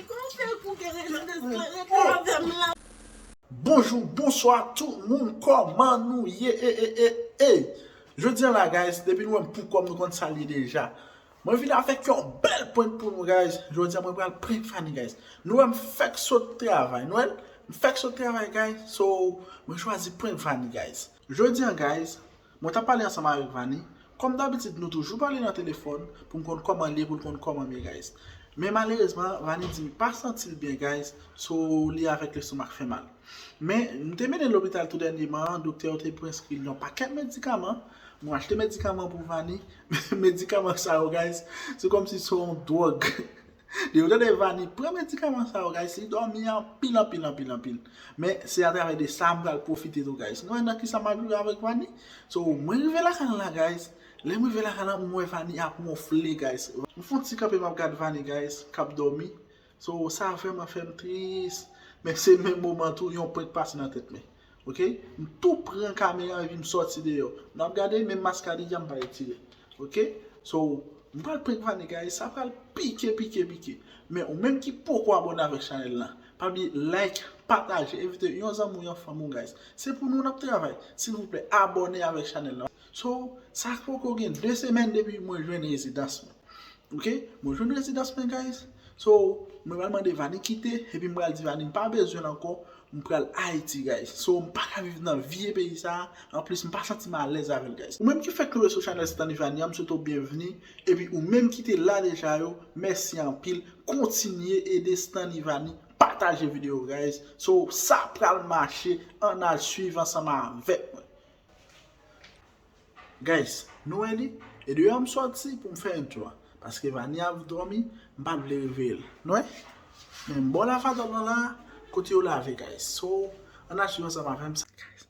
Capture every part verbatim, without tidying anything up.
Konfye pou ke rete avè m la. Bonjou, bonswa tout moun, kòman nou ye? E, e, e, e. Jodi a la, guys, depi nou wè m pou kòm nou konn sa l ye deja. Mwen vin avèk yon bèl prank pou nou, guys. Jodi a mwen pral prank Vani, guys. Nou wè m fèk sot travay, nou wè l? M fèk sot travay, guys. So, mwen chwazi prank Vani, guys. Jodi a, guys, mwen t ap pale ansanm avèk Vani. Kòm dabitid, nou toujou pale nan telefòn pou m konn kòman l ye, pou l konn kòman m ye, guys. Men malerezman, Vani di m pa santi l byen, guys. So, li avèk lestomak fè mal. Men, m te mennen l lopital tou dènyèman, doktè yo te preskri l yon pakèt medikaman. Mwen achte medikaman pou Vani. Medikaman sa yo, guys, se kòmsi se yon dwòg. Depi w tande Vani pran medikaman sa yo, guys, li dòmi anpil, anpil, anpil, anpil. Men se atravè de sa m pral pwofite tou, guys. Nou wè nan kisa m ap jwe avèk Vani? So, mwen rive lakay la, guys. Lè m rive lakay la, m wè Vani ap wonfle, guys. M fè yon ti kanpe, m ap gad Vani, guys, k ap dòmi. So, sa vrèman fè m tris. Men se menm moman tou, yon prank pase nan tèt mwen. Oke? M tou pran kamera epi m sòti deyò. N ap gade, menm maskadija m pa retire. Oke? So, m pral prank Vani, guys. Sa pral pike, pike, pike. Men ou menm ki poko abòne avèk chanèl la, pa bliye like, pataje, envite yon zanmi w, yon fanmi w, guys. Se pou nou n ap travay. Silvouplè, abòne avèk chanèl la. So, sa poko gen de semèn depi mwen jwenn rezidans mwen. Oke? Mwen jwenn rezidans mwen, guys. So, mwen pral mande Vani kite, epi m pral di Vani m pa bezwen l ankò, m pral Ayiti, guys. So, m pa ka viv nan vye peyi sa a. Anplis, m pa santi m alèz avè l, guys. Ou menm ki fèk tonbe sou chanèl Stanley Vani an, m swete w byenvni. Epi ou menm ki te la deja yo, mèsi anpil. Kontinye ede Stanley Vani, pataje videyo, guys. So, sa pral mache, ann al swiv ansanm avèk mwen. Guys, nou wè li? E deyò m sòti pou m fè entro a. Paske Vani ap dòmi, m pa t vle reveye l. Nou wè? Men m bò lavadòm nan la, kote yo lave, guys. So, ann al swiv ansanm avè m sa, guys.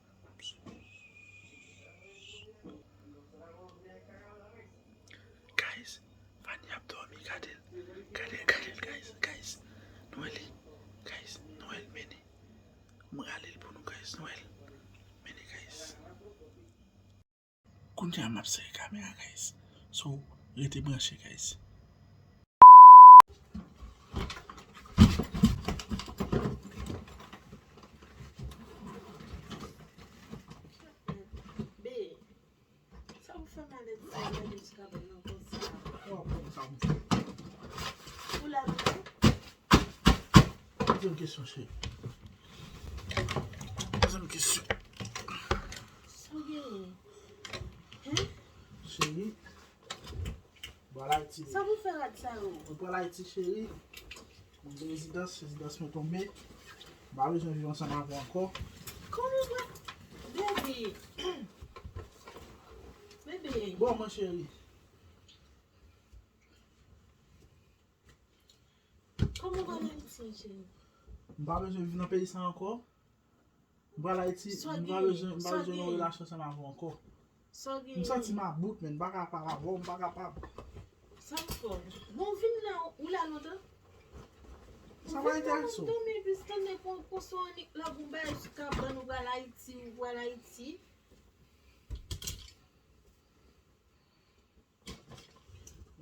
Guys, Vani ap dòmi, gade l. Gade l, gade l, guys, guys. Nou wè li? Guys, nou wè l, men li. M rale l pou nou, guys, nou wè l. Men li, guys. Kounye a m ap sere kamera, guys. So, rete branche, guys. Be, sa ou fè malèt sa, malèt kabann nan konsa? Ou la menm? Poze m kesyon, cheri. Poze m kesyon. Sa w genyen? Hen? Cheri, m pral Ayiti. Sa pou fè rad sa yo? Mwen pral Ayiti, cheri. Mwen gen rezidans, rezidans mwen tonbe. M pa bezwen viv ansanm avè w ankò. Kòman w pral? Baby. Baby. Bon, mwen, cheri. Kòman w pral Ayiti, cheri? M pa bezwen viv nan peyi sa ankò. M pral Ayiti, m pa bezwen, m pa bezwen yon relasyon ansanm avè w ankò. Sa w genyen? M santi m about, men m pa kapab avè w, m pa kapab. Sa w fè? Bon, vin la, ou la lontan? Sa pa enterese w. Vin la lontan, men plis tande kon, kon se yon annik lòg ou bay sou kabann, ou pral Ayiti, ou pral Ayiti.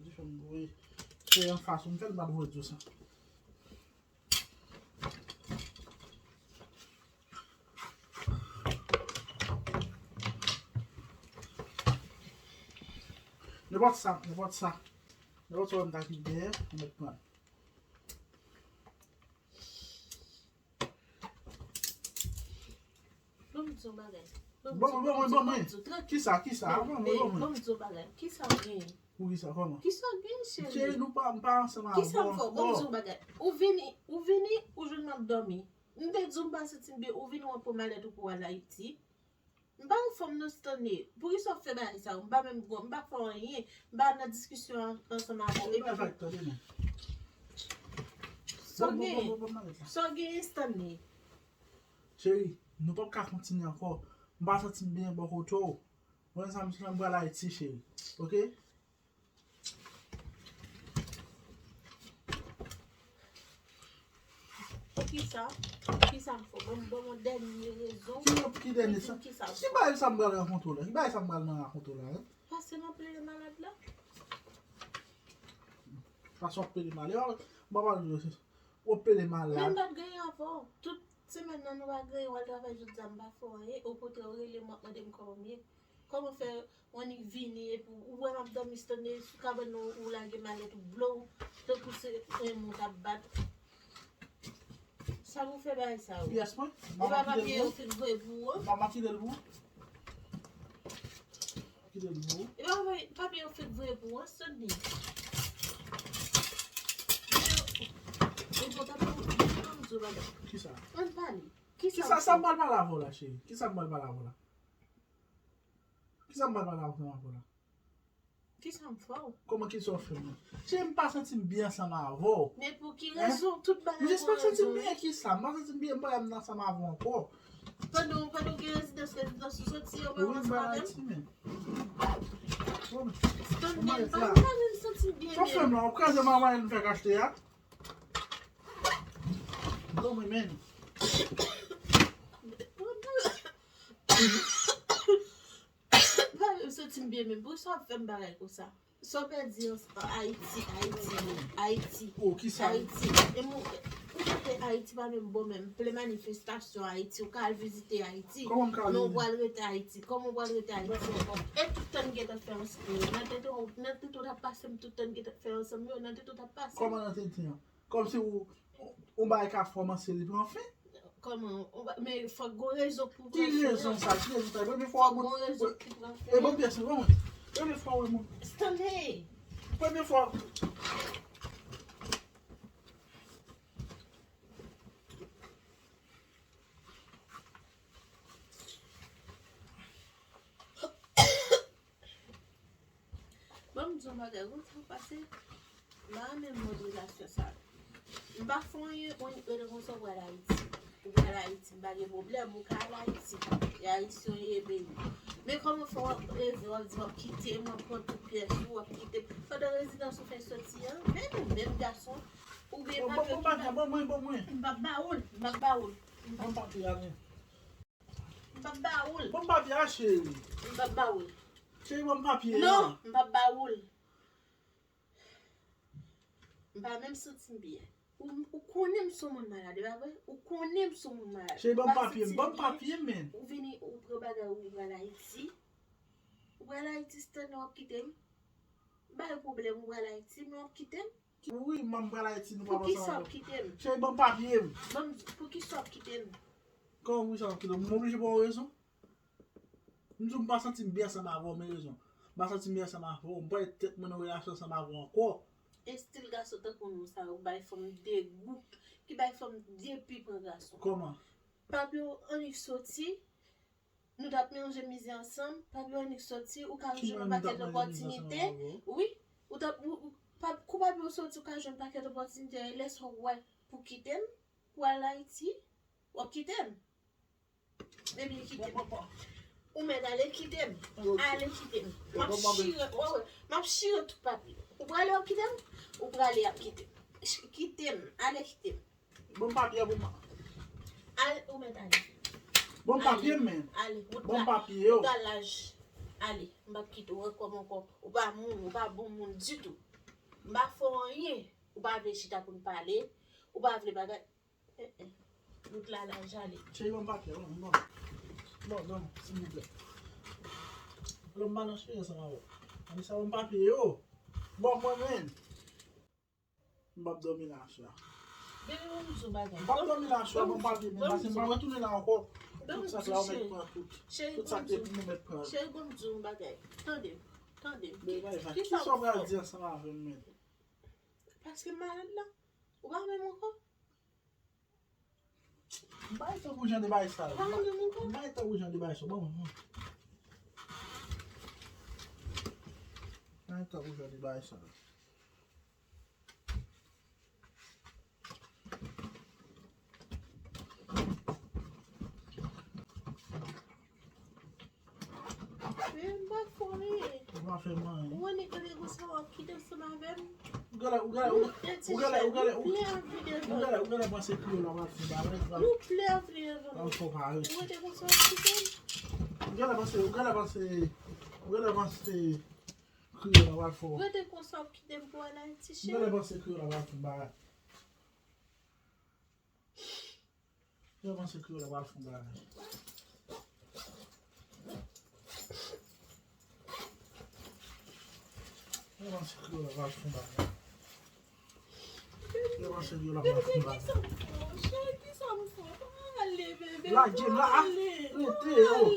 Di fè m voye. Se yon fason m fè l pa t voye di w sa. Nenpòt sa, nenpòt sa. Nenpòt sa w wè m ta kite dèyè, ou mèt pran l. Ban m di w yon bagay. Ban m di w, ban m di w, ban m di w, trankil. Kisa, kisa? Ban mwen, ban mwen. Ban m di w yon bagay. Kisa w genyen? Pou kisa, kòman? Kisa w genyen, cheri? Cheri, nou pa, m pa ansanm avè w ankò. Kisa m fè w? Ban m di w yon bagay. Ou vini, ou vini, ou jwenn m ap dòmi. M te di w m pa santi m byen, ou vini w ap pran malèt ou pou w al Ayiti. M pa yon fanm non, Stanley. Poukisa w ap fè bagay sa yo? M pa menm gwo, m pa fè w anyen. M pa nan diskisyon an-, ansanm avè w. Epi tou, sa w genyen? Sa w genyen, Stanley? Cheri, nou p ap ka kontinye ankò. M pa santi m byen bò kote w. Mwen, sa m, m pral Ayiti, cheri. Oke? Kisa? Kisa m fè w? Ban m, ban m yon dènye rezon. Ki, ki dènye sa? Kisa? Ki bagay sa m pral rankontre w la? Ki bagay sa m pral nan rankontre w la, en? Pase m ap plede malad la. Pase w ap plede malad. M pa pale de Ou pede malad. Men m pa t genyen avè w. Tout semèn nan nou pa genyen, w al travay jodi a, m pa fè w anyen. Okontrè, ou rele m, w ap mande m kòman m ye. Kòman fè w annik vini epi w wè m ap dòmi Stanley sou kabann nan, ou lage malèt ou blow, tankou se yon moun k ap bat. Sa pou fè bagay sa yo? Yes, mwen. Ou pa papye yo fèk voye pou ou? M ap kite l pou ou. Kite l pou ou. E pa papye yo fèk voye pou ou, Stanley. E bon, ta pou di yon bagay. Kisa? Ann pale. Kisa, sa m pral pale avè w la, cheri? Kisa m pral pale avè w la? Kisa m pral pale avè w la? Kisa m fè w? Kòman kisa w fè m? Cheri, m pa santi m byen ansanm avè w. Men pou ki rezon tout bagay M jis pa santi m byen ki sa. M pa santi m byen, m pa nan ansanm avè w ankò. Pandan pandan w gen rezidans, rezidans ou soti, ou pa Wi, m ansanm pa avè m? Ayiti menm. Stanley, m pa m pa menm santi m byen Sa w fè m menm. la, w kraze manman m fè k achte a. Dòmi men. Pa menm santi m byen menm. Poukisa w ap fè m bagay konsa? Sa w pèdi an Ayiti, Ayiti, Ayiti, Oh, kisa? Ayiti. E mwen, ou kote Ayiti pa menm bon menm. Plen manifestasyon Ayiti. Ou ka al vizite Ayiti. Kòman m ka al Men ou vizite? Pral rete Ayiti. Kòman w pral rete Ayiti ankò? E tout tan n gentan fè ansanm yo. Nan tete w, nan tete w t ap pase m, tout tan n gentan fè ansanm yo. Nan tete w t ap pase m. Kòman nan tete an? Kòmsi ou, ou bay ka fòmanse li pran fen? Kòman? Ou ba- Men fòk gon rezon pou Ki pran fen rezon an. Sa? Ki rezon sa? Premye fwa Fòk mwen. gon rezon ki pran E fen bon an. Pyès, bon. Premye fwa wè mwen. Stanley! Premye fwa. Ban m di yon bagay, ou konn sa k pase? M pa renmen mòd relasyon sa. M pa fè anyen, ou rete konsa ou pral Ayiti. Ou pral Ayiti, m pa gen pwoblèm, ou ka al Ayiti. E Ayisyen w ye, baby. Men kòman fè w ap reve, w ap di w ap kite m, w ap pran tout pyès ou, w ap kite m. Pandan rezidans ou fè soti an, men nou menm gason, ou gen Bon, papye bon, bon, bon, bon, mwen, bon, mwen. M p ap ba ou l, m p ap ba ou l. Bon, papye a, men. M p ap ba ou l. Bon, papye a, cheri. M p ap ba ou l. Cheri, bon, papye a. Non, m p ap ba ou l. M pa menm santi m byen. Ou, ou konnen m se yon moun malad, e pa vre? Ou konnen m se yon moun malad. Cheri, bon, Ou pa papye, santi m bon, byen. Papye, men. Ou vini, ou pran bagay ou, ou pral Ayiti. Ou pral Ayiti, Stanley, w ap kite m? Bay pwoblèm, ou pral Ayiti, men w ap kite m? Wi, m pral Ayiti, nou pa Poukisa w ansanm. Ap kite m? Cheri, ban m papye m. Ban m di, poukisa w ap kite m? Kòman poukisa w ap kite m? M oblije ba w rezon. M di w m pa santi m byen ansanm avè w, men rezon. M pa santi m byen ansanm avè w. M pa wè tèt mwen nan relasyon ansanm avè w ankò. Estil gason tankou nou sa yo bay fanm degou, ki bay fanm depi pran gason. Kòman? Papye w annik soti, nou t ap manje mizè ansanm, papye w annik soti, ou ka jwenn yon pakèt opòtinite. Wi, ou t ap, ou, ou, pap, kou papye w soti, ou ka jwenn pakèt opòtinite, e lè sa w wè pou kite m, pou al Ayiti, w ap kite m. Ebyen, kite m. Ou mèt ale kite m. Ale kite m. M ap chire, wè, wè. M ap chire tout papye. Ou prale, w ap kite m? Ou prale, ap kite m. Kite m. Ale kite m. Bon papye pou mwen. Al, ou mèt ale. Bon papye, men. Ale. Wout Bon la. Papye yo. Wout la laj. Ale. M p ap kite w ankò, ankò. Ou pa moun, ou pa bon moun ditou. M pa fè w anyen. Ou pa vle chita pou n pale. Ou pa vle bagay. Eh, eh. Wout la laj, ale. Cheri, ban m papye, ban m, ban m. Ban m, ban m, silvouplè. Lè m pa nan cheri ansanm avè w. Ann sa ban m papye yo. Ban mwen, men. M p ap dòmi la aswè a. Baby, ban m di w bagay. M p ap dòmi la aswè a, ban m papye, men. Paske m pa retounen la ankò. Tout sa k la, ou mèt pran tout. Cheri, Tout sa k te pou mwen, mèt pran. Cheri, ban m di w bagay. Tande m, tande m. Baby, kisa w pral di ansanm avè m, men? Paske m malad la. Ou pa renmen m ankò? M pa gen tan pou jan de bagay sa yo. Ou pa renmen m ankò? M pa gen tan pou jan de bagay sa yo. Ban mwen, non. M pa gen tan pou jan de bagay sa yo. Men m pa fè w anyen. Ou pa fè m anyen. Ou annik rete konsa, w ap kite ansanm avè m? Ou genlè, ou genlè, ou genlè, ou genlè, ou genlè, ou genlè, ou genlè panse kreyòl la pral fè bagay, pral, pral fè w parèt. Ou rete konsa, w ap kite m? Ou genlè panse, ou genlè panse, ou genlè panse kreyòl la pral fè w. Ou rete konsa, w ap kite m pou al Ayiti, cheri? Ou genlè panse kreyòl la pral fè bagay. Yo panse Kriyòl la pral fè yon bagay. Yo panse Kriyòl la pral fè yon bagay. Yo panse Kriyòl la pral fè yon bagay. Lage m la, ah, rete, oh.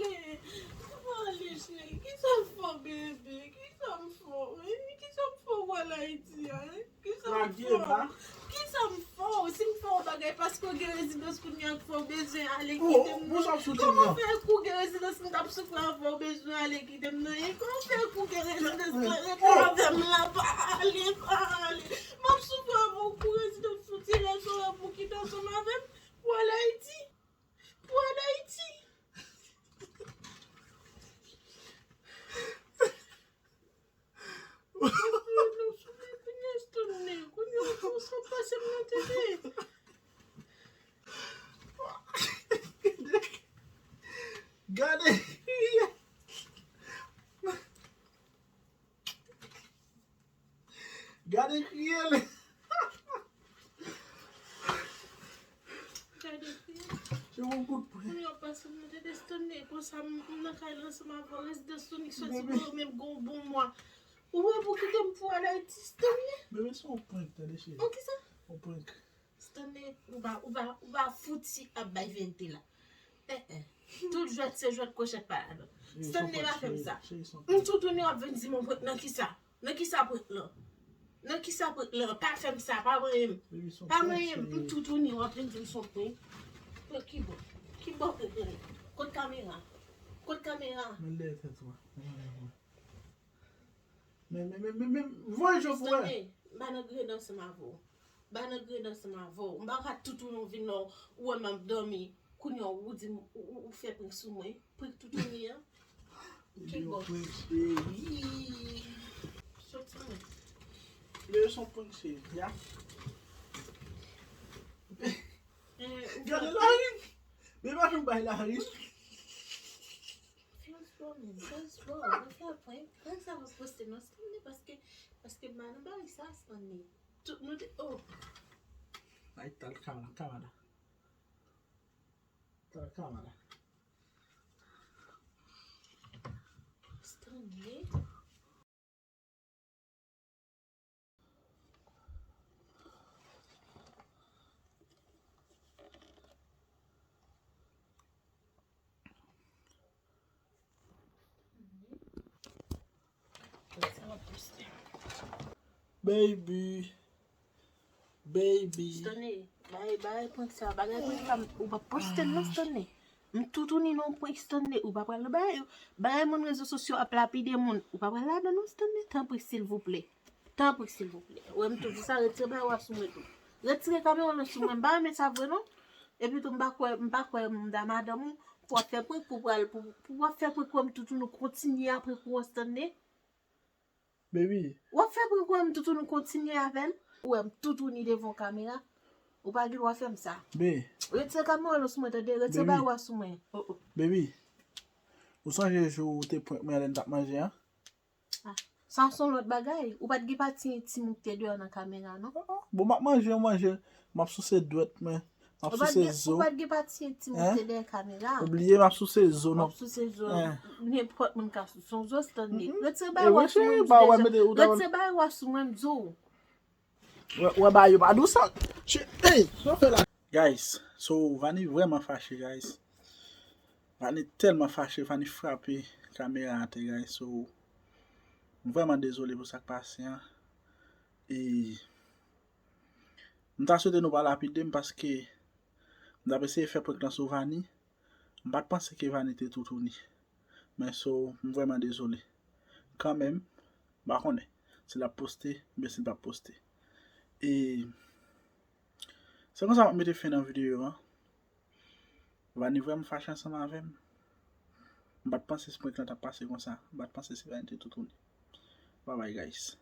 Ale, cheri, kisa m fè w, bebe? Kisa m fè w, hein? Kisa m fè w, wè Ayiti a, hein? Kisa m fè w? Kisa m fè w? Si m fè w bagay, paske w gen rezidans kounye a k fè w bezwen ale kite m nan. Kòman fè kou gen rezidans m t ap soufri avè w bezwen ale kite m nan? E kòman fè kou gen rezidans la rete avè m la? Pa ale, pa ale. M ap soufri avè w kou rezidans pou ti rezon an pou kite ansanm avè m. Pou al Ayiti. Pou al Ayiti. Kounye a, Stanley, kounye a, w konsa pase m nan tete. Gade. Gade kriye l. Gade kriye l. Se yon kout pwen. Kounye a w pase m nan tete, Stanley, konsa m, m nan kay la ansanm avè w, rezidans Sonic soti bò yo menm gen yon bon mwa. Ou wè pou kite m pou al Ayiti, Stanley? Bebe, se yon prank, tande cheri. Yon kisa? Yon prank. Stanley, ou va, ou va, ou va fouti ap bay verite la. Eh, eh. Tout jwèt se jwèt, kwochèt pa ladan. Stanley, pa fè m sa. M toutouni w ap vin di m yon prank nan kisa? Nan kisa prank lan? Nan kisa prank lan? Pa fè m sa, pa manyen m. Pa manyen m. M toutouni w ap vin di m se yon prank. Prank ki bò? Ki bò prank lan? Kot kamera? Kot kamera? Men dèyè tèt ou a. Men, men, men, men, men, voye je pou wè. Stanley, m pa nan grenn ansanm avè w. M pa nan grenn ansanm avè w. M pa ka toutouni w vin la, ou wè m ap dòmi. Kounye a, ou di m, ou, ou, ou fè prank sou mwen. Prank toutouni an. Ki bò? Prank, cheri. Soti mwen. Lè son prank, cheri. Ya. Gade lari. Men pa janm bay lari. Fè spò, men. Fè spò. Mwen fè prank. Prank sa mwen poste nan Stanley paske, paske m pa nan bagay sa, Stanley. Tout nou te, oh. Ay, tal kamera, kamera. Tal kamera. Stanley. Baby. Baby. Stanley, bay, bay prank sa. Bagay prank sa, ou pa poste l non, Stanley. M toutouni nan prank, Stanley. Ou pa pral nan bagay yo. Bagay moun rezo sosyo ap lapide moun. Ou pa pral ladan non, Stanley. Tanpri, silvouplè. Tanpri, silvouplè. Ou wè m tou di sa, retire bagay ou a sou mwen tou. Retire kamera w nan sou mwen. M pa renmen sa vre non. Epi tou, m pa kwè, m pa kwè m da madanm ou pou w ap fè prank, pou pral, pou, pou w ap fè prank, wè m toutouni kontinye apre kou an, Stanley. Baby. W ap fè prank wè m toutouni kontinye avè l? Ou wè m toutouni devan kamera? Ou pa gen dwa fè m sa. Be. Retire kamera w sou mwen, tande? Retire bagay ou a sou mwen. Oh, oh. Baby. Ou sonje jou ou te prank mwen lè n t ap manje an? Ah, sa se yon lòt bagay. Ou pa t gen pati entim ou te deyò nan kamera, non? Oh, oh. Bon, m ap manje, m manje. M ap souse dwèt mwen. M ap souse zo. Ou pa t gen pati entim ou te dèyè kamera. Ou bliye m ap souse zo, non? M ap souse zo. Nenpòt moun ka souse yon zo, Stanley. Retire bagay ou a sou mwen, m di w deja. Retire bagay ou a sou mwen, m di w. Wè, wè, bagay yo pa dous sa. Hey, sa w fè la? Guys, so, Vani vrèman fache, guys. Vani tèlman fache, Vani frape kamera atè, guys. So, m vrèman dezole pou sa k pase an. E m ta swete nou pa lapide m paske m t ap eseye fè prank lan sou Vani. M pa t panse ke Vani te toutouni. Men so, m vrèman dezole. Kanmenm, m pa konnen si l ap poste oubyen si l p ap poste. E se konsa m ap mete fen nan videyo an. Vani vrèman fache ansanm avè m. M pa t panse si prank lan t ap pase konsa. M pa t panse si Vani te toutouni. Bye bye, guys.